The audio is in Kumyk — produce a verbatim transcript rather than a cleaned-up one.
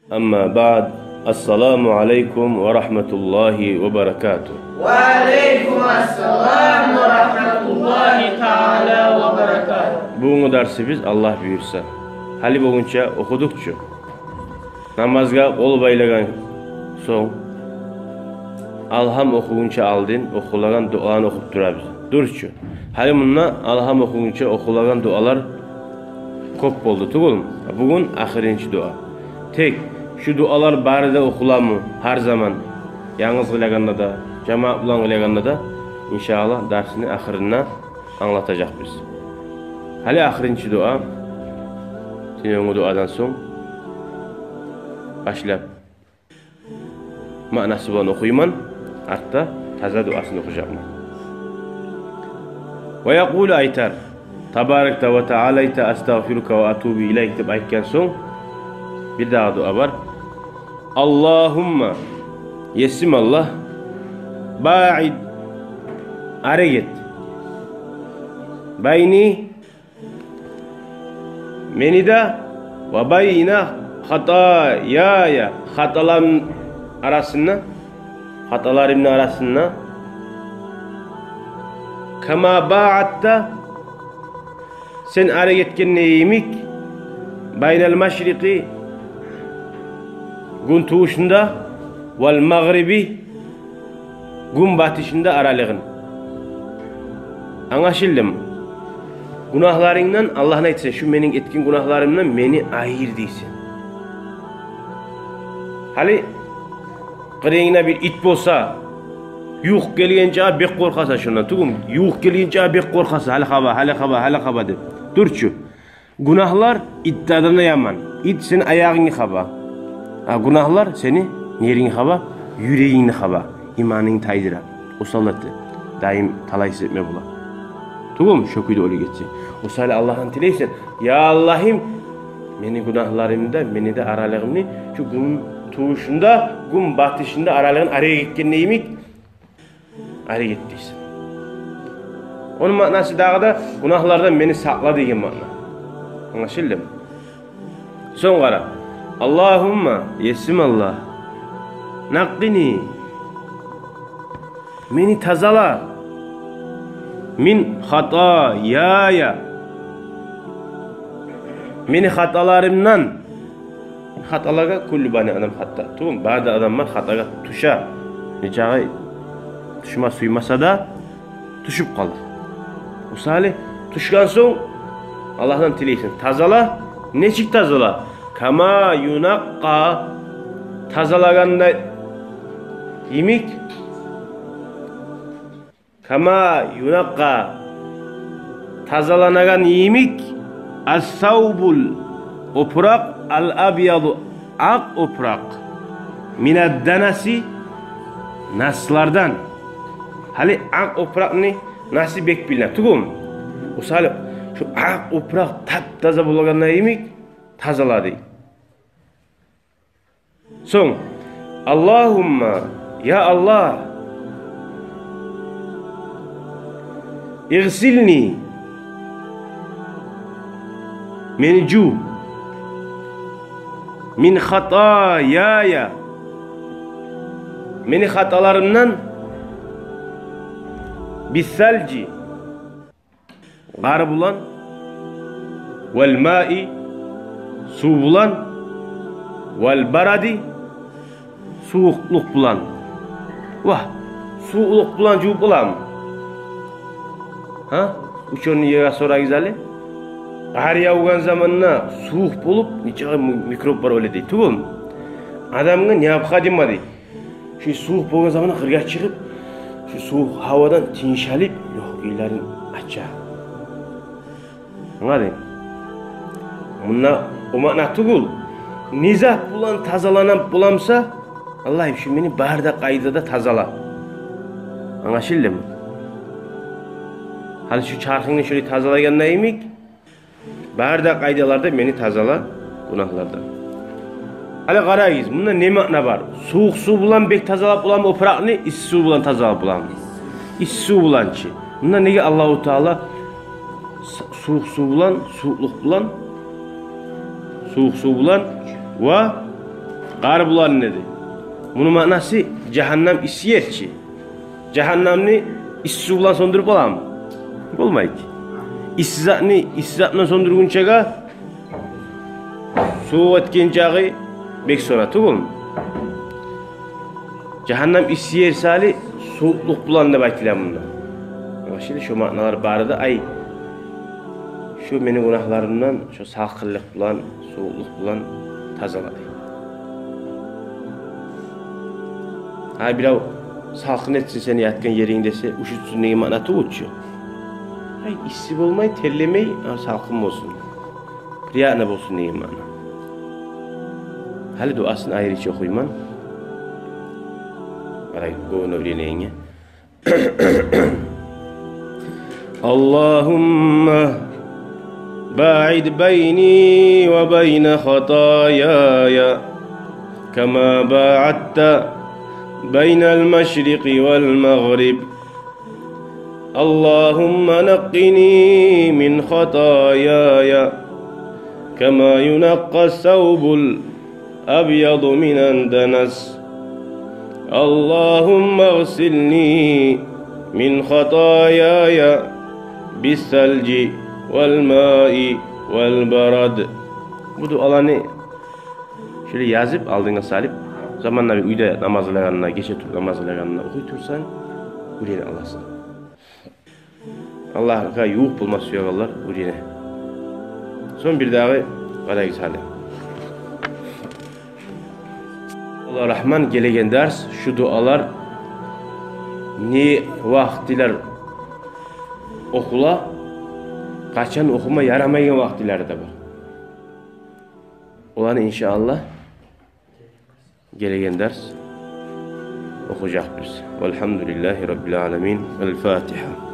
Амма баъд. Ассаламу алейкум ва рагьматуллагьи ва баракатугь. Ва алейкум ассалам ва рагьматуллагьи таала ва баракатугь. Бугюнгю дарсыбыз, Аллагь буюрса, гьали болгъунча охудукъ чу. Намазгъа къол байлагъан сонг, алгьам охугъунча алдын охулагъан дуаланы охуп турабыз. Дюр чю. Гьали мунда алгьам охугъунча охулагъан дуалар кёп болду тюгюлмю? Бугюн ахырынчы дуа. Тек шу дуалар бары да охуламы гьар заман? Янгыз къылагъанда да, жамаат булан къылагъанда да, иншааллагь, дарсны ахырында англатажакъбыз. Гьали ахырынчы дуа, тюнегюнгю дуадан сонг башлап маънасы булан охуйман, артда таза дуасын охужакъман. Ва якъулу, айтар, Табаракта ва таалайта, астагъфирука ва атубу илайк деп айтгъан сонг, бир дагъы дуа бар. Аллагьумма, есим Аллагь, баъид, арек эт, байни, мени де, ва байна хатаяя, хаталарым арасында, хаталарымны арасында, кама баъадта, сен арек этгенде йимик, байнал машрикъи, гюн тувушунда, вал магъриби, гюн батышында аралыгъын. Англашылдымы? Гюнагьларынгдан, Аллагьны айтсанг, шу мени этген гюнагьларымдан мени айыр дейсен. Гьали къырыйынгда бир ит болса, ювукъ гелгинче бек къоркъасан шондан, тюгюлмю? Ювукъ гелгинче бек къоркъасан, гьали хаба, гьали хаба, гьали хаба деп. Дюр чю. Гюнагьлар итден де яман. Ит сени аягъынгны хаба. А гюнагьлар сени нерингни хаба, юрегингни хаба, иманынгны тайдыра. Осал эте, дайым талайсыз этме бола. Тюгюлмю, шо кюйде оьлюп гетсе. Осал Аллагьдан тилейсен: «Я Аллагьым, мени гюнагьларымны да, мени де аралыгъымны, шу гюн тувушунда, гюн батышында аралыгъын арек этгенде йимик, арек эт», — дейсен. Ону маънасы дагъы да «гюнагьлардан мени сакъла» деген маъна. Англашылдымы? Сонг къара. Аллагьумма, есим Аллагь, накъкъини, мени тазала, мин хатаяя, мени хаталарымдан. Хаталагъа куллу бани Адам хата. Тюгюлмю, бары да адамлар хатагъа тюше. Нечакъы тюшме сюймесе де, тюшюп къала. Осал, тюшген сонг Аллагьдан тилейсен: «Тазала». Нечик тазала? Кама юнакъкъа, тазалагъанда йимик. Кама юнакъкъа, тазаланагъан йимик, ас-савбул, опуракъ, ал-абъяду, акъ опуракъ, минад-данаси, наслардан. Гьали акъ опуракъны насы бек билине, тюгюлмю? Осал, шу акъ опуракъ тап-таза болагъанда йимик тазала дей. Сонг, Аллагьумма, я Аллагь, игъсилни, мени жув, мин хатаяя, мени хаталарымдан, бис-салжи, къар булан, вал маи, сув булан, вал баради, сувукълукъ булан. Вагь, сувукълукъ булан жувуп боламы? Гьа? Учёныйге сорагъыз гьали. Къар явгъан заманда сувукъ болуп, нечакъы ми-, микроб бар оьле дей, тюгюлмю? Адамгъа необходимо дей. Шу сувукъ болгъан заманда къыргъа чыгъып, шу сувукъ гьавадан тынч алып, лёгкийлерин ача. Англадынг? Мунда о маъна тюгюл. Не зат булан тазаланып боламса, Аллагьым, шу мени бары да къайдада тазала. Англашылдымы? Гьали шу чархынгны шулай тазалагъанда йимик, бары да къайдаларда мени тазала гюнагьлардан. Гьали къарагъыз, мунда не маъна бар? Сувукъ сув булан бек тазалап боламы опуракъны, исси сув булан тазалап боламы? Исси сув булан чы. Мунда неге Аллагьу Таала с-, сувукъ сув булан, сувукълукъ булан, сувукъ сув булан ва Къар булан деди. Муну маънасы жагьаннам исси ер чи. Жагьаннамны исси сув булан сёндюрюп боламы? Болмайды. Исси затны исси зат булан сёндюргюнчеге сувукъ этген чагъы бек сёне тюгюлмю? Жагьаннам исси ер саялы сувукълукъ булан деп айтыла мунда. Ана шо, шо маъналар бары да, ай, шо мени гюнагьларымдан шо салкъынлыкъ булан, сувукълукъ булан тазалады. Гьа, бирев салкъын этсин сени ятгъан еринг десе, уьшютсюн деген маъна тюгюл чю. Ай, исси болмай, терлемей, а салкъын болсун. Приятно болсун деген маъна. Гьали дуасын айрыча охуйман. Къарай, гёнгюне уьйренегенге. اللهم باعد بيني وبين خطاياي كما باعدت بين المشرق والمغرب. اللهم نقني من خطاياي كما ينقى الثوب الأبيض من الدنس. اللهم اغسلني من خطاياي بالثلج والماء والبرد. Бу дуаланы шолай язып, алдынга салып, заманда бир уьйде намаз къылагъанда, гече туруп намаз къылагъанда охуй турсанг, уьйренип аласан. Аллагьгъа ювукъ болма сюегенлер уьйрене. Сонг бирдагъы къарайгъыз гьали. Аллагь рагьман, гелеген дарс шу дуалар не вакътилер охула, къачан охума ярамайгъан вакътилери де бар. Оланы, иншааллагь, гелеген дарс охужакъбыз. والحمد لله رب العالمين. الفاتحة.